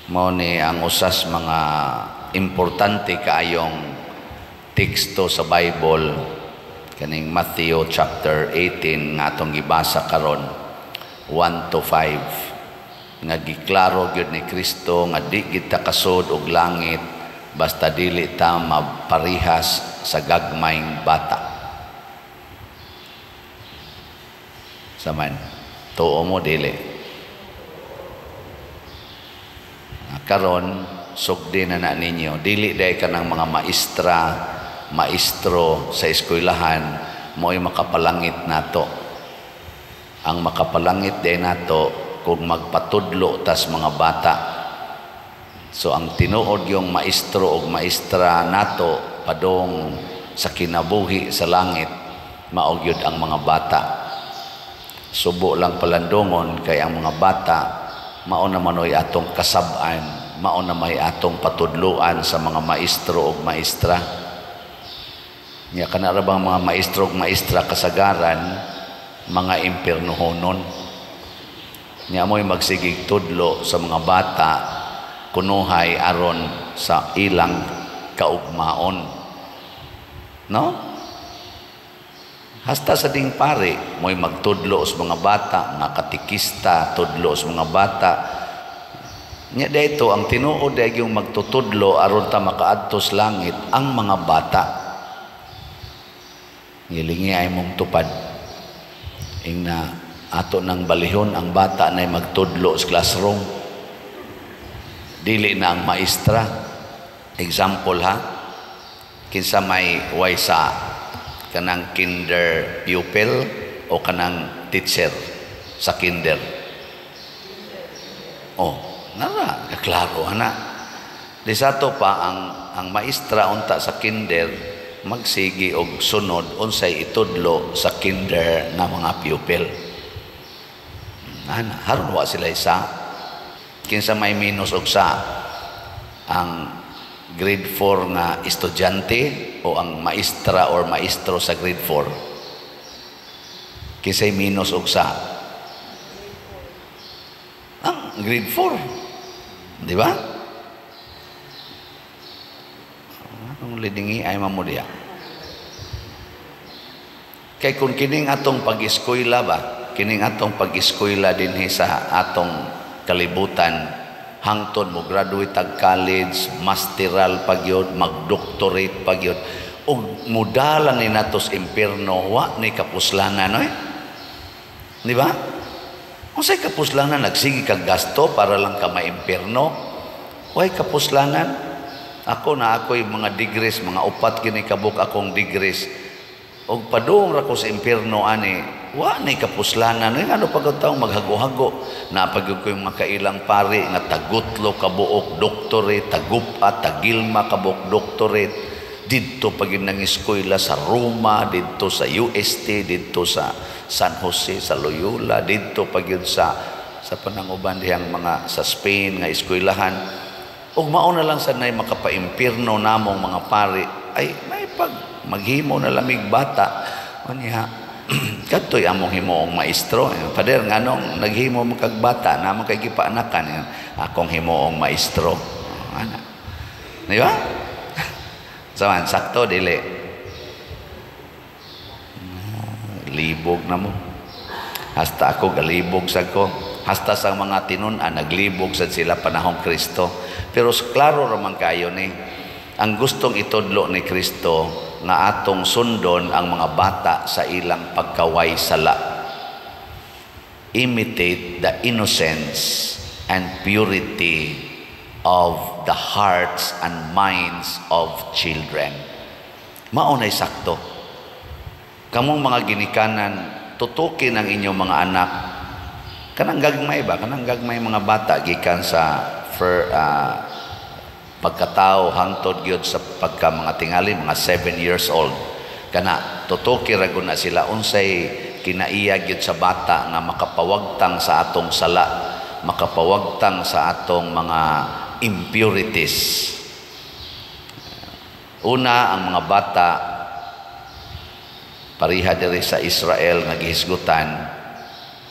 Mao ni ang usas mga importante kaayong teksto sa Bible, kaning Matthew chapter 18 nga atong gibasa karon, 1 to 5, nga giklaro gyud ni Kristo nga di kita kasud og langit basta dili ta maparihas sa gagmayng bata. Saman, tuo mo dili? Karon sugdi na na ninyo, dili day kanang mga maestra, maestro sa eskwelahan mo'y makapalangit nato. Ang makapalangit day nato kung magpatudlo tas mga bata. So ang tinuod yung maestro og maestra nato padong sa kinabuhi sa langit, mao gyud ang mga bata. Subo lang palandungon kay ang mga bata mao na manoy atong kasab-an, mao na may atong patudloan sa mga maestro og maestra. Nya kana ra bang mga maestro og maestra kasagaran mga impiernohonon. Nya mo'y magsigig tudlo sa mga bata kunuhay aron sa ilang kaugmaon. No? Hasta sa ding pare, mo'y magtudlo sa mga bata, mga katikista, tudlo sa mga bata. Nya dayto ang tinuod ay yung magtutudlo aron ta makaadto sa langit ang mga bata. Ngilingi ay mong tupad. Ingna ato nang balihon ang bata na magtudlo sa classroom. Dili na ang maestra. Example ha, kinsa may way sa kanang kinder pupil o kanang teacher sa kinder? Oh, nara, klaro ana. Di sa ato pa ang maestra unta sa kinder magsigi og sunod unsay itudlo sa kinder nga mga pupil. Ana, haron wa sila isa. Kinsa may minus og sa ang grade 4 nga estudyante o ang maestra or maestro sa grade 4? Kinsay minus og sa? Ang grade 4. Di ba? Anong lidingi ay mamudya? Kay kung kining atong pag-eskwela ba, kining atong pag-eskwela dinhi sa atong kalibutan, hangtod mo graduate tag college, masteral pagyod, magdoctorate pagyod, ug mudala ni nato sa impierno, wa ni kapuslanan oy. Di ba? Unsay kapuslanan nagsige kag gasto para lang ka maimpierno? Way kapuslanan. Ako na ako'y mga degrees, mga upat kini kabuk akong degrees. Og padung ra ko sa impierno ani, wa ni kapuslanan. Ay, ano pag taong maghago-hago? Napagod ko yung mga kailang pari nga tagutlo kabuok doctorate, tagupa, tagilma kabuok doctorate. Didto pag nang eskwela sa Roma, didto sa UST, didto sa San Jose, sa Loyola, didto pag yun sa pananguban dihang mga sa Spain nga eskwelahan. Og mao na lang sanay makapaimpierno namong mga pari, ay may pag maghimo na lamig bata. Unya, kadto'y among himuong maestro. Pader, nganong naghimo mo kag bata, namo kay gipaanakan, akong himuong maestro. Ana. Di ba? Saman, sakto, dili. Libog na mo. Hasta ako, galibog sa ko. Hasta sa mga tinun-an, naglibog sad sila panahong Kristo. Pero klaro raman kayo ni, ang gustong itudlo ni Kristo nga atong sundon ang mga bata sa ilang pagkaway sala. Imitate the innocence and purity of the hearts and minds of children. Mao na'y sakto. Kamong mga ginikanan, tutukin ang inyong mga anak. Kanang gagmay ba? Kanang gagmay mga bata gikan sa pagkatao hangtod gyud sa pagka mga tingali mga 7 years old. Kana tutuki ra gud na sila unsay kinaiya gyud sa bata nga makapawagtang sa atong sala, makapawagtang sa atong mga impurities. Una, ang mga bata pariha diri sa Israel nga gihisgutan,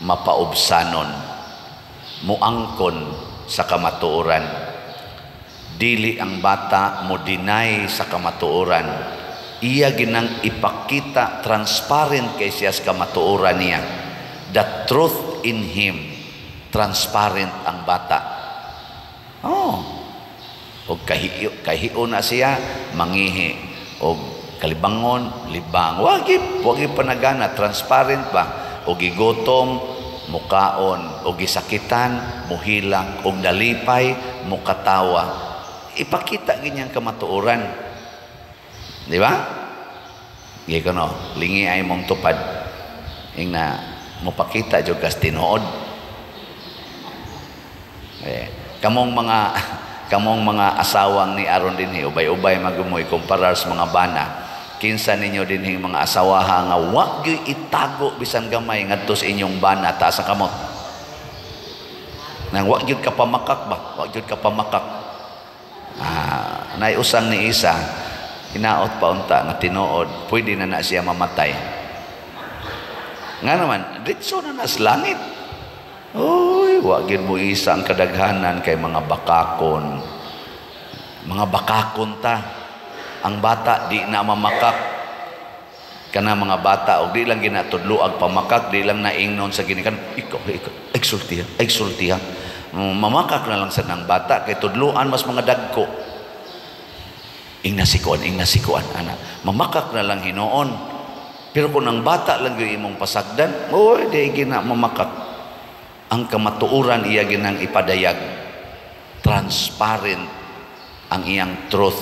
mapaubsanon, muangkon sa kamatuoran. Dili ang bata mo deny sa kamatuoran. Iya ginang ipakita, transparent kay siya sa kamatuoran niya. The truth in him, transparent ang bata. Oh. Og kahiyo, kahiyo na siya, mangihi. Og kalibangon, libang. Wagi panagana, transparent ba? Og gigutom, mukaon. Og gisakitan, muhilak. Og nalipay, mukatawa. Ipakita ganyang kamatuoran. Di ba? Gi ko no, lingi ay mong tupad. Ing na mopakita jud kas tinuod. Eh, kamong mga asawang ni aron dinhi, ubay-ubay magumoy kumparar sa mga bana. Kinsa ninyo dinhi mga asawaha nga wa gyud itago bisan gamay ngadto sa inyong bana? Taas ang kamot. Nang wa gyud ka pamakak ba? Wa gyud ka pamakak. Ah, naiusang ni isa, hinaot pa unta nga tinuod, pwede na na siya mamatay. Nga naman, ditso na nas langit. Uy, wa gyud mo isa ang kadaghanan kay mga bakakon. Mga bakakon ta. Ang bata di na mamakak. Kana mga bata og di lang ginatudlo pamakak, di lang naingnon sa ginikan, ikaw, ikaw, exultiha, exultiha. Mamakak na lang sa nang bata kay tudloan mas mga dagko. Ing nasikuan, ana. Mamakak na lang hinoon. Pero kung ang bata lang yung imong pasagdan, oy, di gina mamakak. Ang kamatuoran iya ginang ipadayag. Transparent ang iyang truth.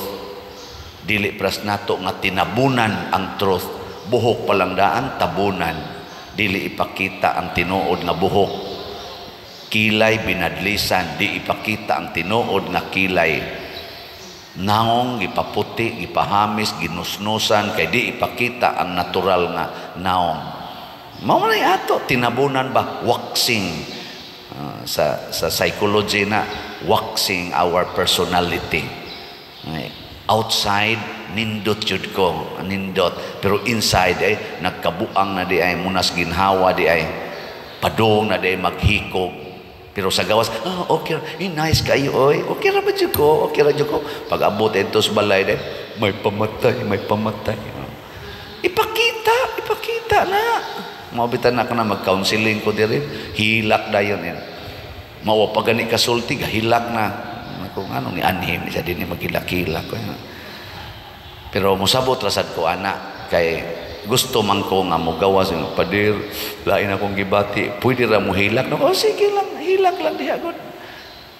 Dili pras nato nga tinabunan ang truth. Buhok palang daan, tabunan. Dili ipakita ang tinuod nga buhok. Kilay binadlisan, di ipakita ang tinuod nga kilay. Naong gipaputi, gipahamis, ginusnusan kay di ipakita ang natural nga naong. Mao man ato tinabunan ba, waxing. Sa psychology na waxing our personality. Outside nindot jud ko, nindot, pero inside ay nagkabuang na di ay munas ginhawa di ay padung na di ay maghikog. Pero sa gawas, ah, okay, eh, nice kayo, oy. Okay ra ba jud ko? Okay ra jud ko. Pag abot ito sa balay, day, may pamatay, may pamatay. Ipakita, ipakita na. Mabitan na ka na mag-counseling ko diri. Hilak dayon yan. Mawa pa gani kasulti, hilak na. Kung ano ni anhim, siya din maghilak-hilak. Pero musabot rasad ko, ana, kay gusto man ko nga mogawas yung padir, lain akong gibati, pwede ra mo hilak no? Oh, sige lang, hilak lang diha gud.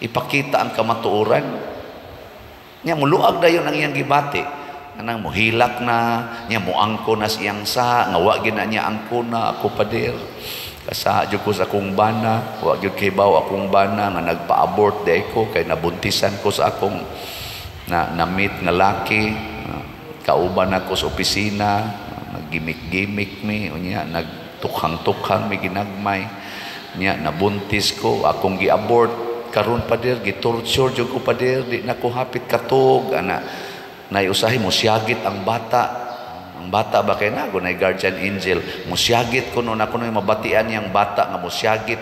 Ipakita ang kamatuoran nya, muluag dayon ang iyang gibati anang mohilak na nya, moangko na siyang sa nga wa gid na niya angko na ako. Pader, kasa jud ko sa akong bana, wa gyud kibaw akong bana nga nagpa-abort day ko kay nabuntisan ko sa akong na na-meet nga laki, kauban ako sa opisina, nag-gimmick-gimmick mi, unya nagtukhang-tukhang mi ginagmay, nya nabuntis ko, akong gi-abort. Karon pader, gitorture jud ko pader, di na ko hapit katog ana. Nay usahay mo siyagit ang bata. Ang bata ba kay na nay guardian angel, musyagit ko noon ako nang mabatian niyang bata nga musyagit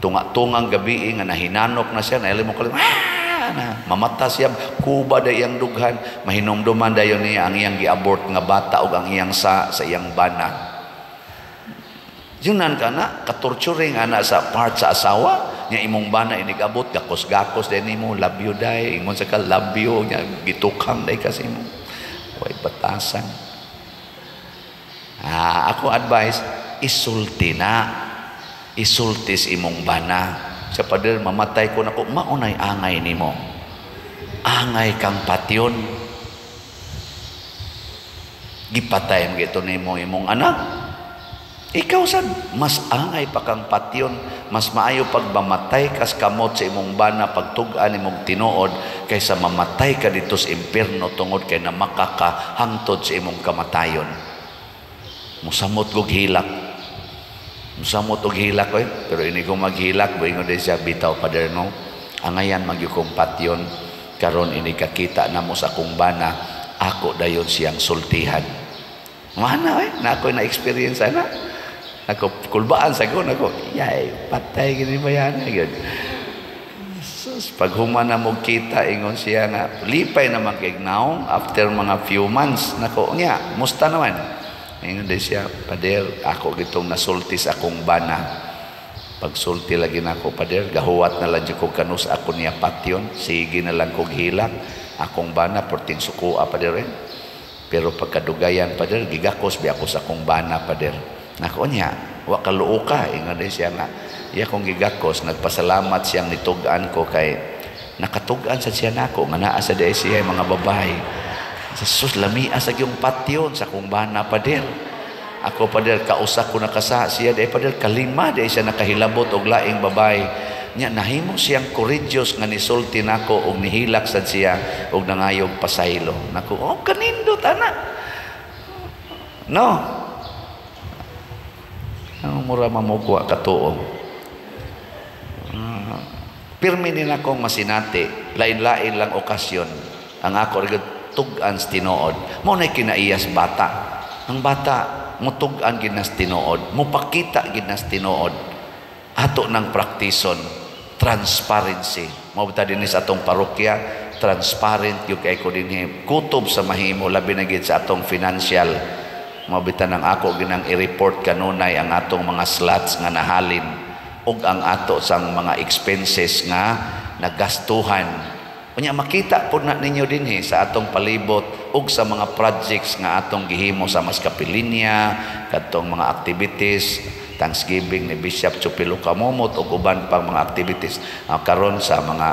tunga-tungang gabi nga nahinanok na siya, naili mo kalim, ah, na mamata siya, kuba da iyang dughan. Mahinumduman dayon niya ang iyang gi-abort nga bata ug ang iyang sa iyang bana. Yunan ka na katorturing ana sa part sa asawa nya. Imong bana inig-abot, gakos-gakos din nimo, love you day, ingon sa ka love you nya, gitukang day kasi mo way batasan. Ah, ako advice, isulti na, isulti sa imong bana. Sa pader, mamatay ko nako, maunay angay nimo, angay kang patyon. Gipatay mo gito nimo imong anak. Ikaw sad mas angay pa kang patyon. Mas maayo pag mamatay kas kamot sa imong bana, pagtug-an imong tinuod, kaysa mamatay ka dito sa impierno tungod kay namakaka hangtod sa imong kamatayon. Musamot kog hilak, musamot og hilak oy. Pero ini ko maghilak, moingon din siya, bitaw pader no, angayan magyud kong patyon. Karon ini kakita namo sa akong bana, ako dayon siyang sultihan. Mana oy, na ako na experience ana. Ako kulbaan sa ko nako, yay, patay gini ba yan gyud. Sus, pag human na mo kita, ingon siya nga, lipay naman kay naong after mga few months. Nako, nya, musta naman? Ingon din siya, "Pader, ako gitong nasulti sa akong bana. Pagsulti lagi nako, pader, gahuwat na lang ko kanus ako niya patyon, sige na lang kog hilak, akong bana, porting sukua, pader eh. Pero pagkadugayan, pader, gigakos bi ako sa akong bana, pader." Nako, nya, wa kaluo ka? Ingon din siya nga, iya kong gigakos, nagpasalamat siyang nitug-an ko kay nakatug-an sa siya nako nga naa sa diay siya mga babae. Sa sus, lamia sa gyung patyon sa akong bana, pader. Ako, pader, kausa ko nakasa siya diay, pader, kalima diay siya nakahilabot og laing babae. Nya nahimo siyang courageous nga nisulti nako og nihilak sad siya og nangayog pasaylo." Nako, oh, kanindot ana. No. Ang mura mamugwa katuo. Pirmi ni akong masinati, lain-lain lang okasyon. Ang ako rin tug-an sa tinuod. Mao na kinaiyas bata. Ang bata mutug-an gid nas tinuod, mupakita gid nas tinuod. Ato nang praktison transparency. Mao ta dinhi sa atong parokya, transparent gyud kay ko dinhi. Kutob sa mahimo, labi na gid sa atong financial. Mao bitan ang ako ginang i-report kanunay ang atong mga slots nga nahalin ug ang ato sang mga expenses nga nagastuhan. Unya makita pud na ninyo dinhi sa atong palibot ug sa mga projects nga atong gihimo sa Mas Kapilinya, kadtong mga activities, Thanksgiving ni Bishop Chupilo Kamomot ug uban pang mga activities karon sa mga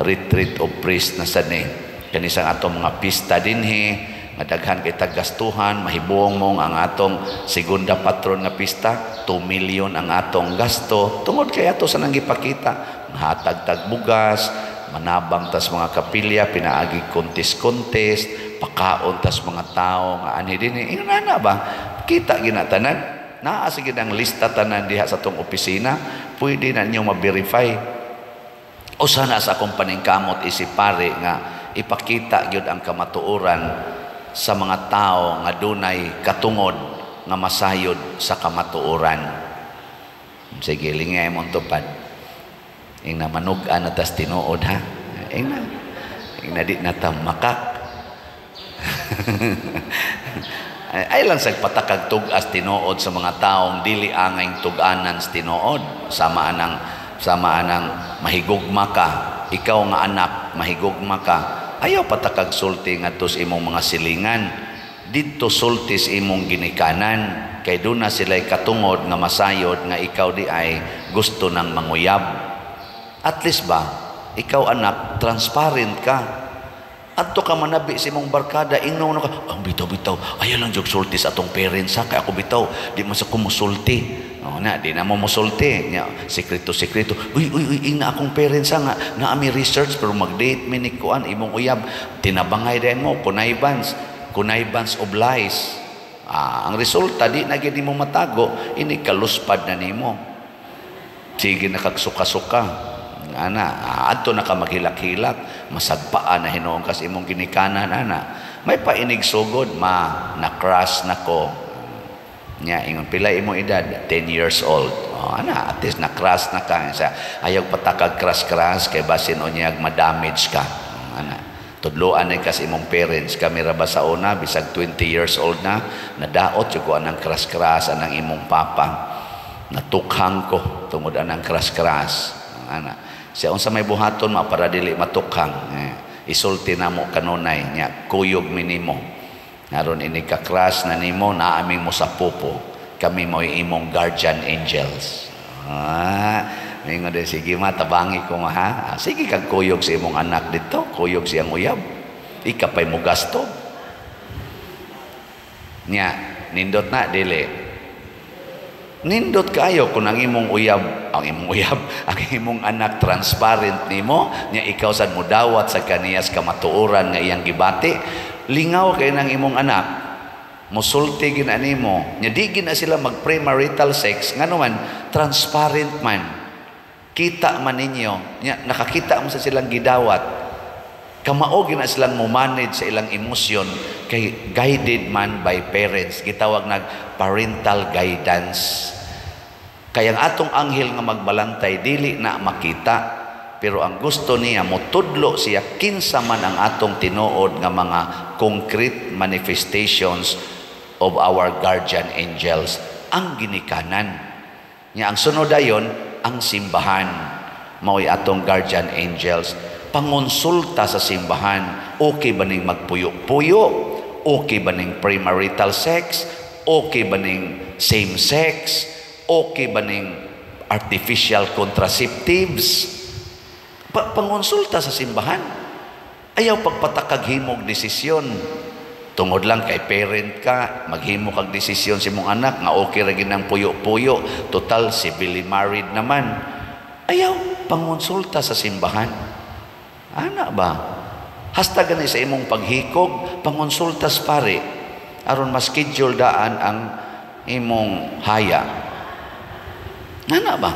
retreat of priest na sad ni kani sa atong mga pista dinhi nga daghan kay tagastuhan. Mahibuong mong ang atong segunda patron nga pista, 2 million ang atong gasto tungod kay ato sa nang gipakita, mahatag tag bugas, manabang tas mga kapilya pinaagi contest-contest, pakaon tas mga tao nga anhi dinhi. Ingon na ba, kita gina tanan, naa sige ang lista tanan diha sa atong opisina, pwede na ninyo ma-verify. Usa na sa akong paningkamot isip pare nga ipakita gyud ang kamatuoran sa mga tao nga dunay katungod nga masayod sa kamatuoran. Sige, lingay mong tupad. Ing na manug-an na tas tinuod ha. Ing na di na ta makak. Ay lang sa patakag tug-as tinuod sa mga taong dili angay tug-anan sa tinuod. Sama anang mahigugma ka, ikaw nga anak, mahigugma ka. Ayaw patakag sulti ngadto sa imong mga silingan. Didto sulti sa imong ginikanan kay doon na sila'y katungod nga masayod nga ikaw di ay gusto ng manguyab. At least ba, ikaw anak, transparent ka. Adto ka manabi sa imong barkada, ingnon ka, "Ang bitaw-bitaw, ayaw lang jud sulti sa atong parents ha, kay ako bitaw, di man sa ko musulti." Oh, na, di na mo musulti. Nya, sekreto, sekreto. "Uy, uy, uy, ingna akong parents ha, nga, na ami research, pero mag-date mi ni kuan, imong uyab, tinabangay din mo, connivance, connivance of lies." Ah, ang resulta, di na gid mo matago, ini kaluspad na nimo. Sige na kagsuka-suka. Ana, adto na ka maghilak-hilak, masagpaan na hinuon kas imong ginikanan ana. May painig sugod, "Ma, na-crush na ko." Nya ingon, "Pila imong edad?" "10 years old." Oh, ana, at least na-crush na ka. Sa ayaw patakag crush-crush kay basin unyag ma-damage ka. Oh, ana. Tudloan na kas imong parents. Kami ra ba sa una, bisag 20 years old na, nadaot jud ko anang crush-crush anang imong papa. Natukhang ko tungod anang crush-crush. Ana. Siya, "Unsa may buhaton, ma, para dili matukhang?" Eh, isulti na mo kanunay nya, kuyog minimo. Aron ini ka crush na nimo, naaming mo sa pupo. Kami mo imong guardian angels. Ah, mingon din, "Sige ma, tabangi ko ma ha." Ah, sige kag kuyog sa imong anak dito, kuyog siyang uyab. Ikapay mo gasto. Nya, nindot na dili? Nindot kayo kung ang imong uyab, ang imong uyab, ang imong anak transparent nimo, nya ikaw sad mo dawat sa kaniyas kamatuoran nga iyang gibati, lingaw kay nang imong anak. Musulti gina nimo, nya di gina sila mag premarital sex, ngano man transparent man. Kita man ninyo, nya nakakita mo sa silang gidawat. Kamao gina silang mo manage sa ilang emosyon kay guided man by parents, gitawag nag parental guidance. Kaya ang atong anghel nga magbalantay dili na makita. Pero ang gusto niya, mutudlo siya kinsa man ang atong tinuod nga mga concrete manifestations of our guardian angels, ang ginikanan. Nya ang sunod dayon, ang simbahan mao'y atong guardian angels. Pangonsulta sa simbahan, okay ba ning magpuyo-puyo? Okay ba ning premarital sex? Okay ba ning same sex? Okay ba ning artificial contraceptives? Pangonsulta sa simbahan. Ayaw pagpatakag himog desisyon. Tungod lang kay parent ka, maghimo kag desisyon sa imong anak nga okay ra gyud ang puyo-puyo, total civilly married naman. Ayaw pangonsulta sa simbahan. Ana ba? Hasta gani sa imong paghikog, pangonsulta sa pare aron ma-schedule daan ang imong haya. Ana ba?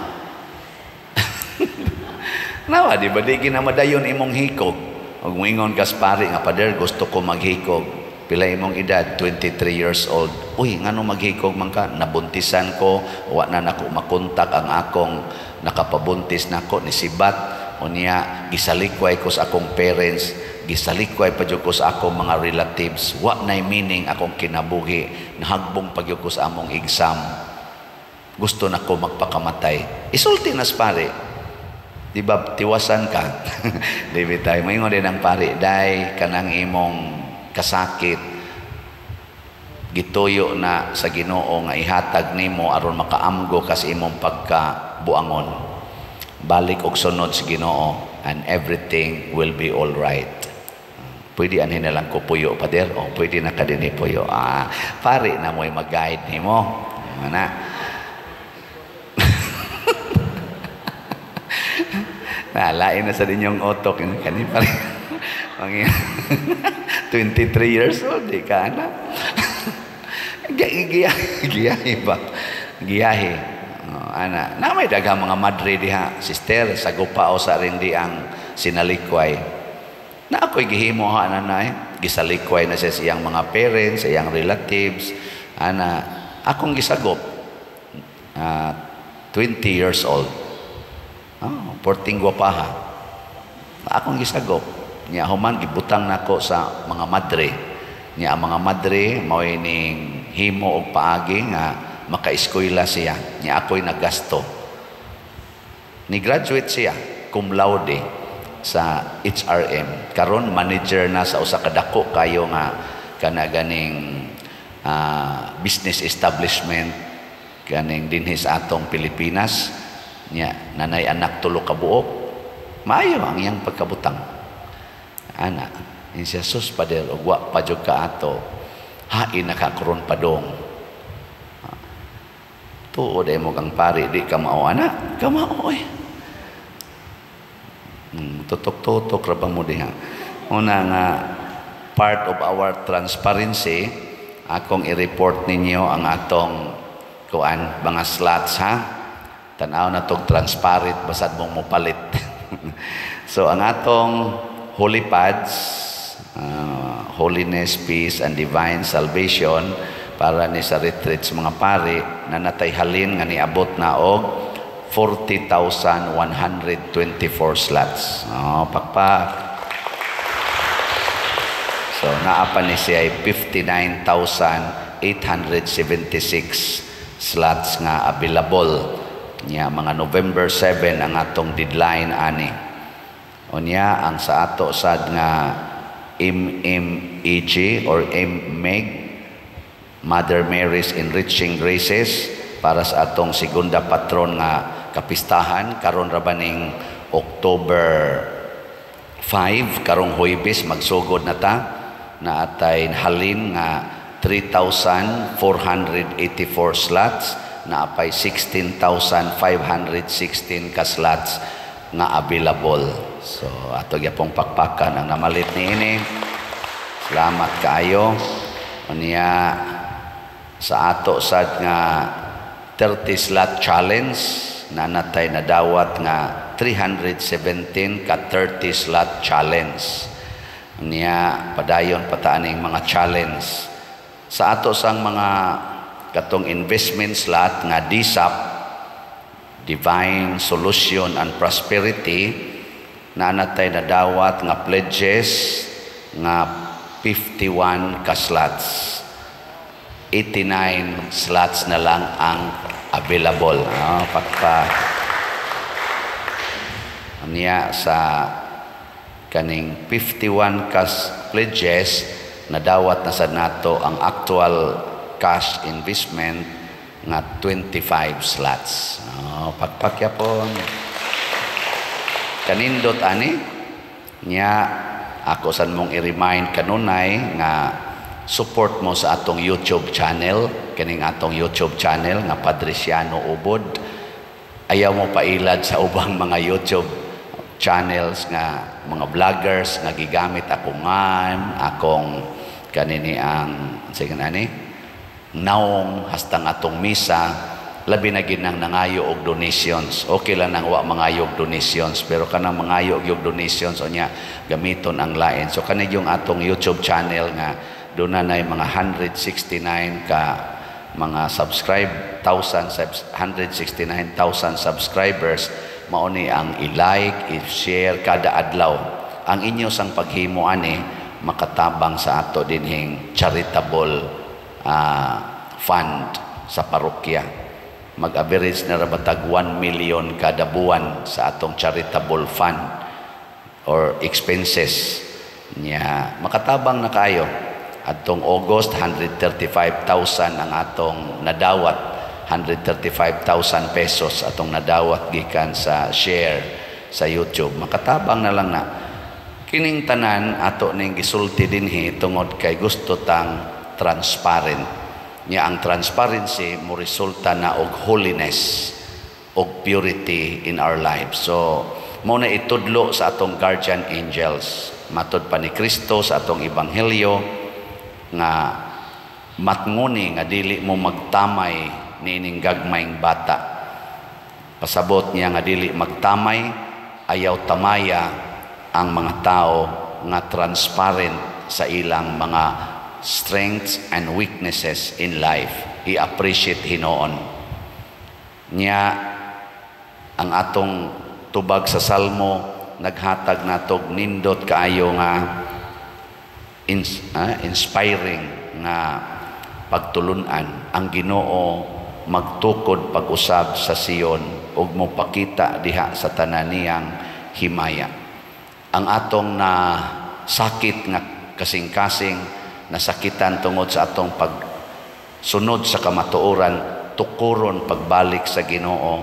Nawa, di ba di ginamadayon imong hikog? Ug moingon kas pare nga, "Pader, gusto ko maghikog." "Pila imong edad?" "23 years old." "Uy, ngano maghikog man ka?" "Nabuntisan ko, wa na nako makontak ang akong nakapabuntis nako, ni sibat. Unya gisalikway ko sa akong parents, gisalikway pa jud ko sa akong mga relatives. Wa nay meaning akong kinabuhi, nahagbong pa gyud ko sa among exam. Gusto nako magpakamatay." Isulti na sa pare. Di ba tiwasan ka? Di ba tayo? Maingon din ang pare, "Day, kanang imong kasakit, gituyo na sa Ginoo nga ihatag nimo aron makaamgo ka sa imong pagkabuangon. Balik og sunod sa Ginoo and everything will be all right." "Pwede anhin na lang ko puyo, pader?" "Oh, pwede na ka din puyo." Ah, pare na mo'y mag-guide nimo. Ana. Nalain na sa inyong utok. Kani pare. 23 years old, di ka na. Giyahe ba? Giyahe. Oh, ana, na may daghang mga madre diha, sister, sa o sa rin di ang sinalikway. Na ako'y gihimo ha nanay, gisalikway na siya sa iyang mga parents, sa iyang relatives. Ana, akong gisagop. 20 years old. Oh, porting gwapaha. Akong gisagop. Nya human gibutang nako sa mga madre. Nya ang mga madre mao'y ning himo og paagi nga makaeskwela siya. Nya ako'y naggasto. Ni graduate siya cum laude sa HRM. Karon manager na sa usa ka dako kayo nga kana ganing business establishment ganing dinhi sa atong Pilipinas. Nya nanay anak tulo ka buok. Maayo ang iyang pagkabutang. Ana, in siya, "Sus, pader, ug wa pa jud ka ato. Hain na ka karon padong." Tuod ay mo kang pare, di ka mao, ana, ka mao oy. Tutok-tutok ra ba mo diha? Una nga part of our transparency, akong i-report ninyo ang atong kuan mga slots ha. Tan-aw na tog transparent basad mong mopalit. So ang atong Holy Pads, Holiness, Peace, and Divine Salvation para ni sa retreat sa mga pari na natay halin nga niabot na og 40,124 slots. Oh, pakpak. So naa pa ni siya ay 59,876 slots nga available. Nya mga November 7 ang atong deadline ani. Unya ang sa ato sad nga MMEG or MMEG, Mother Mary's Enriching Graces, para sa atong segunda patron nga kapistahan karon ra baning October 5, karong Huwebes magsugod na ta, na atay halin nga 3,484 slots, na apay 16,516 ka slots nga available. So ato gyapong pakpakan ang namalit niini. Salamat kaayo. Unya sa ato sad nga 30 slot challenge na natay nadawat nga 317 ka 30 slot challenge. Unya padayon pataaning mga challenge. Sa ato sang mga katong investment slot nga DSAP, Divine Solution and Prosperity, Naa na tay nadawat nga pledges nga 51 ka slots. 89 slots na lang ang available. Ah, pakpa. Niya sa kaning 51 cash pledges, nadawat na sa nato ang actual cash investment nga 25 slots. Oh, pakpak yapon. Kanindot ani nya. Ako san mong i-remind kanunay nga support mo sa atong YouTube channel, kining atong YouTube channel nga Padriciano Ubod. Ayaw mo pailad sa ubang mga YouTube channels nga mga vloggers nga gigamit ako ngan akong kanini ang sige ani naong hastang atong misa, labi na ginang nangayo og donations. Okay lang nang wa mangayo og donations, pero kanang mangayo og donations unya gamiton ang lain. So kani yung atong YouTube channel nga doon na mga 169 ka mga subscribe thousand, 169,000 subscribers. Mao ni ang i-like, i-share kada adlaw. Ang inyo sang paghimo ani makatabang sa ato dinhing charitable fund sa parokya. Mag-average na ra batag 1 million kada buwan sa atong charitable fund or expenses niya. Makatabang na kayo. Atong August, 135,000 ang atong nadawat, 135,000 pesos atong nadawat gikan sa share sa YouTube. Makatabang na lang na. Kining tanan ato ning gisulti dinhi tungod kay gusto tang transparent. Nya ang transparency mo resulta na og holiness og purity in our lives. So mo na itudlo sa atong guardian angels. Matod pa ni Kristo sa atong ebanghelyo nga matnguni nga dili mo magtamay niining gagmayng bata. Pasabot niya nga dili magtamay, ayaw tamaya ang mga tao nga transparent sa ilang mga strengths and weaknesses in life. I-appreciate hinoon. Nya ang atong tubag sa Salmo naghatag natog nindot kaayo nga inspiring nga pagtulunan: ang Ginoo magtukod pag-usab sa Sion ug mopakita diha sa tanan niyang himaya. Ang atong na sakit nga kasing-kasing nasakitan tungod sa atong pagsunod sa kamatuoran, tukuron pagbalik sa Ginoo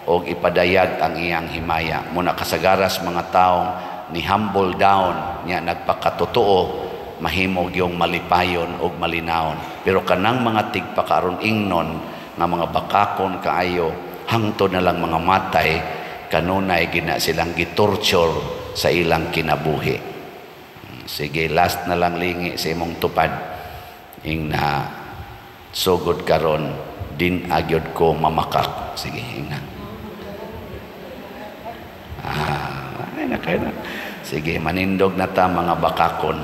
og ipadayag ang iyang himaya. Muna kasagaras mga taong ni humble down nya nagpakatotoo mahimog yung malipayon og malinawon. Pero kanang mga tigpakaron ingnon nga mga bakakon kaayo, hangtod na lang mga matay, kanunay gina silang gitorture sa ilang kinabuhi. Sige, last na lang, lingi sa imong tupad. Ing na sugod karon din agyod ko mamakak. Sige, ing na. Ah, ay na kayo na. Sige, manindog na ta, mga bakakon.